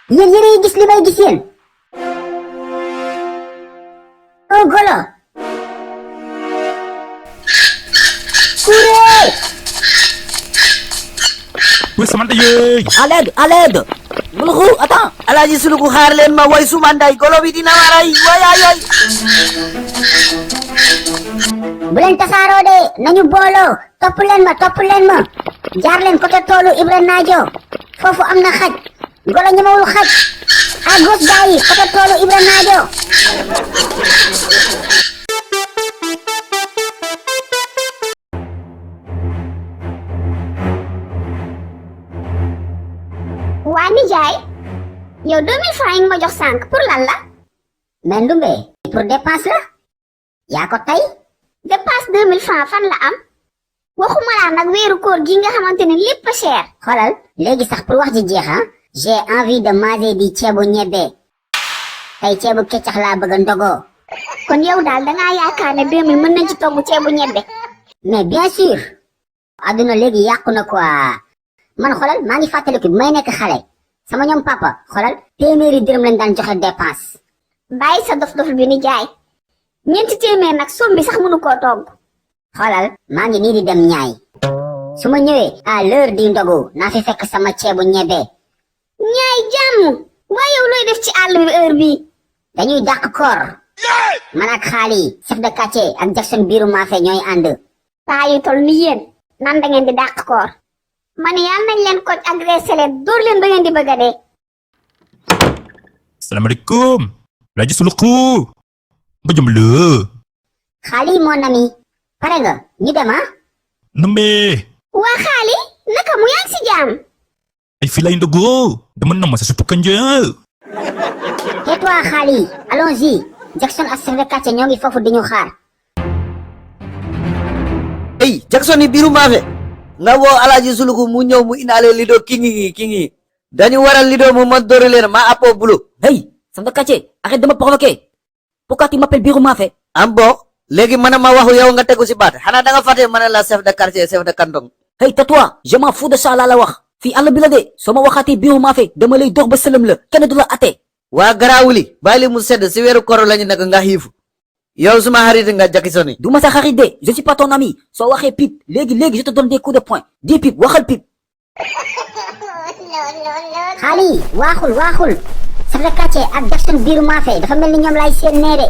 yéen gis li may gis yéen. un golo. courez. Oui, Samantha yooyu. À l'aide. Mulxu, attends. Alaaji Suluku xaar leen ma way sumanday golo bi dina ma ray way. bu leen tasaaroo de nañu booloo topp leen ma jaar leen côté toolu Ibra Naajo foofu am na xaj golo ñemewul xaj à gauche gaa yi côté toolu Ibra Naajo. waa nijaay yow 2000 francs yi nga ma jox sànq pour lan la. mais Ndumbe pour dépense la yaa ko tey. dépense 2000 francs fan la am waxuma laa nag weeru koor gi nga xamante ne lépp a cher. xoolal léegi sax pour wax ji jeex j'ai envie de manger di ceebu ñebbe tey ceebu keccax laa bëgg a ndogoo. kon yow daal dangaa yaakaar ne 2000 mën nañ ci togg ceebu ñebbe. mais bien sûr adduna léegi yàqu na quoi man xoolal maa ngi fàttaliku bi may nekk xale sama ñoom papa xoolal téeméeri dërëm lañ daan joxe dépense. bàyyi sa dof bi nijaay ñeenti téeméer nag som bi sax mënu koo togg. xoolal maa ngi nii di dem ñaay su ma ñëwee à l'heure di ndogu naa fi fekk sama ceebu ñebe. ñaay jàmm waaye yow looy def ci àll bi heure bii. dañuy dàq koor man ak xaali chef de quartier ak Jackson biiru maafe ñooy ànd. paa yu tol ni yéen nan da ngeen di dàq koor. man yàlla nañ leen koj agressé leen dóor leen ba ngeen di bëgg a dee. Salaamaaleykum. Alaaji Suluku. ba jëm la. xaali mon ami pare nga ñu dem Ndumbe. waa xaali naka mu yaa ngi si jaam. ay fii lay ndogu. dama nam sa suppu kanja. et toi xaali allons-y Jackson ak chef de quartier ñoo ngi foofu di ñu xaar. hey Jackson yi biiru maafe nga woo Alaaji Suluku mu ñëw mu indaale lido kingi dañu waral lido mu ma dóor leen ma appo bulu. Hey, chef de quartier, arrête de me provoquer. Pourquoi tu m'appelles Birou Mafé? am bo léegi man ma waxu yow nga tegu si baat xanaa da nga fàtte ma ne la chef de quartier chef de canton. Hey, tais-toi, je m'en fous de ça laa la wax. Fii àll bi la de soo ma waxaatee Birou Mafé dama lay dox ba sëlëm la kenn du la ate. waa garaawuli bàyyi mu sedd si weeru koro lañu nekk nga xiifu yow suma xarit nga Jackson yi. du ma sa xarit de je suis pas ton ami soo waxee pip léegi je te donne des coups de poing dis pip waxal pip. xaali waaxul chef de quartier ak Jackson biiru maafe dafa mel ni ñoom lay seen neere.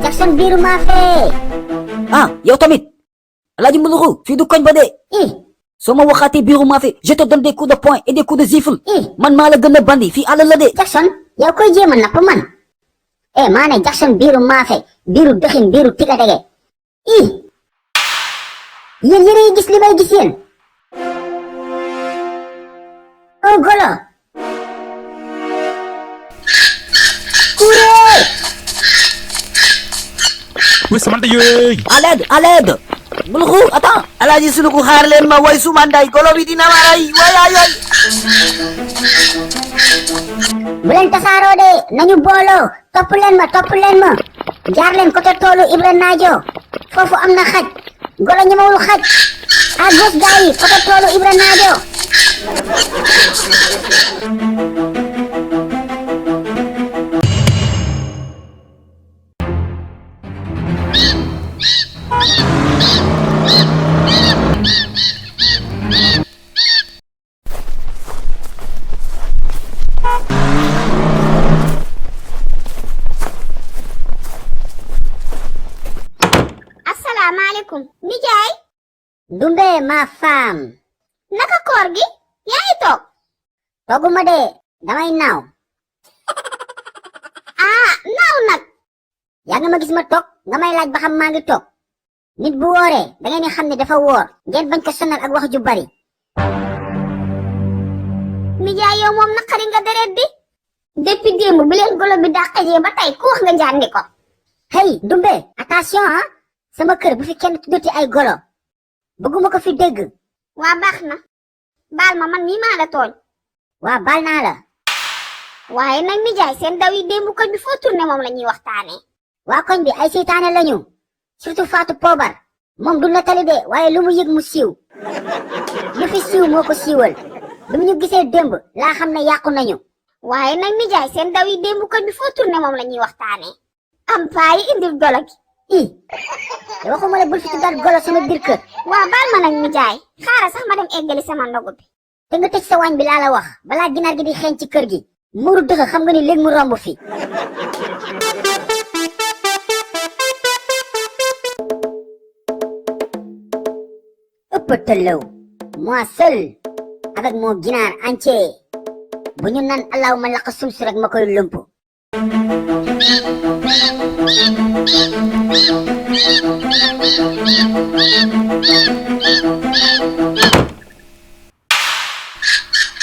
Jackson biiru maafe. ah yow tamit Alaaji Muluru fii du koñ ba de. soo ma waxaatee Birou Mafé je te donne des coups de poing et des coups de gifle. man maa la gën a bandi fii àll la de. Jackson yow koy jéem a napp man. maa ne Jackson biiru maafe biiru dëxin biiru tiga dege. yéen gis li may gis yéen. un golo. courez. oui Samantha yooyu. à l'aide. Mulxu, attends. Alaaji Suluku xaar leen ma way sumanday golo bi dina ma ray way. bu leen tasaaroo de nañu booloo topp leen ma jaar leen côté toolu Ibra Naajo foofu am na xaj golo ñemewul xaj à gauche gaa yi côté toolu Ibra Naajo. asalaamaaleykum nijaay. Ndumbe ma femme. naka koor gi yaa ngi toog. togguma de damay naaw. naaw nag. yaa nga ma gis ma toog nga may laaj ba xam maa ngi toog nit bu wooree da ngeen di xam ne dafa woor ngeen bañ ko sonal ak wax ju bari. nijaay yow moom naqari nga deret di. depuis démb bi leen golo bi dàqajee ba tey ku wax nga jànni ko. hey Ndumbe attention sama kër bu fi kenn tuddati ay golo bëgguma ko fi dégg. waa baax na baal ma man mii maa la tooñ. waa baal naa la. waaye nag nijaay seen daw yi démb koñ bi foo tourné moom la ñuy waxtaanee. waa koñ bi ay seytaane lañu surtout Fatou Poobar moom du nettali de waaye lu mu yëg mu siiw lu fi siiw moo ko siiwal. bi ñu gisee démb laa xam ne yàqu nañu. waaye nag nijaay seen daw yi démb koñ bi foo tourné moom la ñuy waxtaanee. am paa yi indil golo gi. te waxuma la bul fi tuddaat golo sama biir kër. waa baal ma nag nijaay xaaral sax ma dem eggali sama ndogu bi. te nga tëj sa waañ bi laa la wax balaa ginaar gi di xeeñ ci kër gi. muuru dëkk xam nga ni léegi mu romb fi. ëpp tëllaw moi seul avec mon ginaar entier bu ñu naan allahuma laq sumsu rek ma koy lump.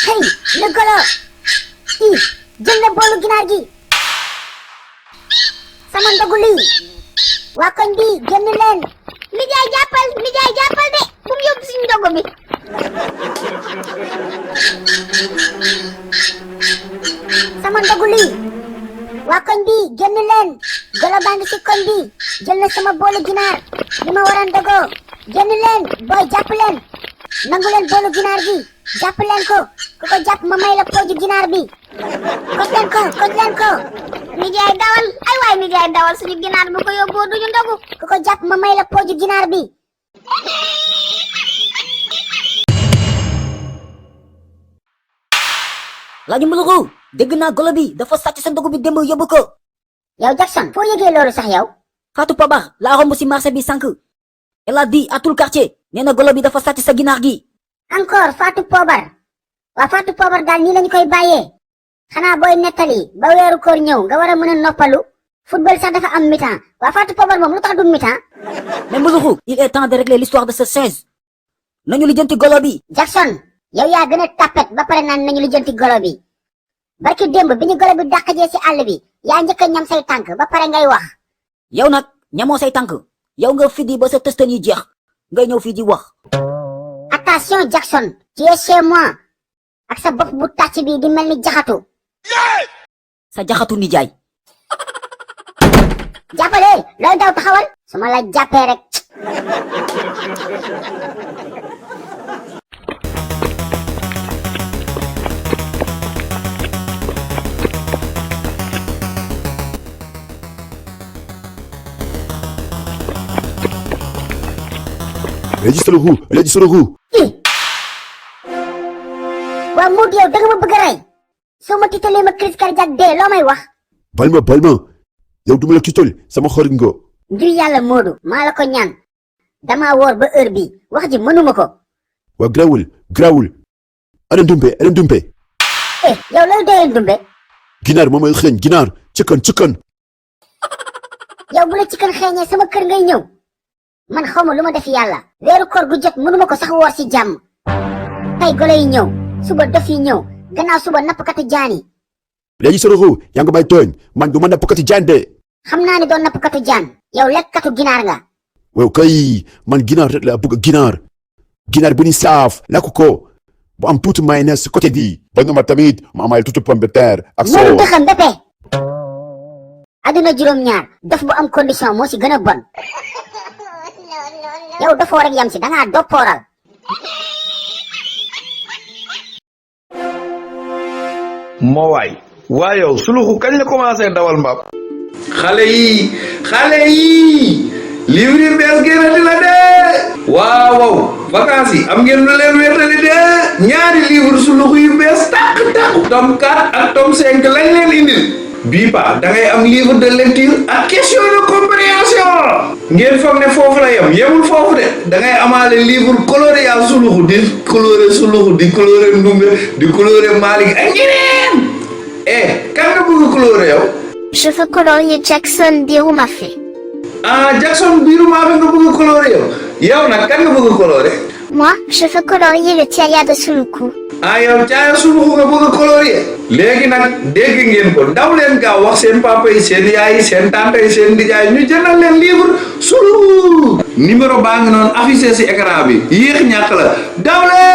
hey le golo jël na boolu ginaar gi sama ndogu lii waa koñ bi génn leen. nijaay jàppal de bu mu yóbbu suñu ndogu bi. sama ndogu lii waa koñ bi génn leen. golo baa ngi ci koñ bi jël na sama boolu ginaar li ma war a ndogoo. génn leen booy jàpp leen nangu leen boolu ginaar gi jàpp leen ko ku ko jàpp ma may la pooju ginaar bi. koj leen ko. nijaay dawal ay waay nijaay dawal suñu ginaar bu ko yóbboo duñu ndogu. ku ko jàpp ma may la pooju ginaar bi. Laji Mulugu dégg naa golo bi dafa sàcc sa ndogu bi démb yóbbu ko. yow Jackson foo yëgee loolu sax yow. Fatou Pabar laa romb si marché bi sànq. Elle a dit à tout le quartier nee na golo bi dafa sàcc sa ginaar gi. encore Fatou Pobar waa Fatou Pobar daal nii lañu koy bàyyee. xanaa booy nettali ba weeru koor ñëw nga war a mën a noppalu. football sax dafa am mi-temps waa Fatou Pobar moom lu tax du mi-temps. mais Mulugu il est temps de régler l'histoire de ce chaise. nañu lijjanti golo bi. Jackson yow yaa gën a tapet ba pare naan nañu lijjanti golo bi. barki démb bi ñu golo bi dàqajee ci àll bi yaa njëkk a ñam say tànk ba pare ngay wax. yow nag ñamoo say tànk yow nga fiddi ba sa tëstan yi jeex ngay ñëw fii di wax. attention Jackson tu es chez moi ak sa bopp bu tàcc bi di mel ni jaxatu. sa jaxatu nijaay. jàppale looy daw taxawal su ma la jàppee rek. Alaaji Suluxu waa Modou yow da nga ma bëgg a rey soo ma tiitalee ma crise cardiaque dee loo may wax. bal ma yow duma la tiital sama xarit nga. ngir yàlla Modou maa la ko ñaan damaa woor ba heure bi wax ji mënuma ko. waa grawul ana ndumpe yow looy doyee ndumbe. ginaar moom mooy xeeñ ginaar cikkan. yow bu la ci kan xeeñee sama kër ngay ñëw man xaw ma lu ma def yàlla weeru koor gu jot mënuma ko sax woor ci jàmm. tey golo yi ñëw suba dof yi ñëw gannaaw suba nappkatu jaan yi. Alaaji Suluxu yaa ngi may tooñ man du ma nappkatu jaan de. xam naa ne doon nappkatu jaan yow lekkatu ginaar nga. waaw kay man ginaar rek laa bëgg ginaar bu ni saaf lakk ko bu am tuuti mayonnaise si côté bi ba nga ma tamit ma amal tuuti pomme de terre ak Modou soo. dëxam béppe aduna juróom-ñaar dof bu am condition moo ci gën a bon. yow dafoo rek yam ci dangaa doppooral. moo waay yow Suluxu kañ la commencé dawal mbaam. xale yi livre yi bees génn dina de waaw vacances yi am ngeen lu leen wéetali de ñaari livre Suluxu yu bees tàq tome 4 ak tome 5 lañ leen indil bii pa da ngay am livre de lecture ak question de compréhension ngeen foog ne foofu la yemul foofu de da ngay amaale livre coloré yaa Suluxu di coloré Suluxu di coloré Ndumbe di coloré Malick ak ñeneen kan nga bëgg coloré yow. Je veux colorier Jackson Birou-Mafé. Jackson Birou-Mafé nga bëgg coloré yow nag kan nga bëgg coloré. Moi, je veux colorier le Tiaya de Suluku. yow Tiaya Suluku nga bëgg colorier. léegi nag dégg ngeen ko daw leen gaaw wax seen papa yi seen yaay yi seen tante yi seen nijaay ñu jëndal leen livre Suluku. numéro baa ngi noonu affiché si écran bi yéex ñàkk la daw leen.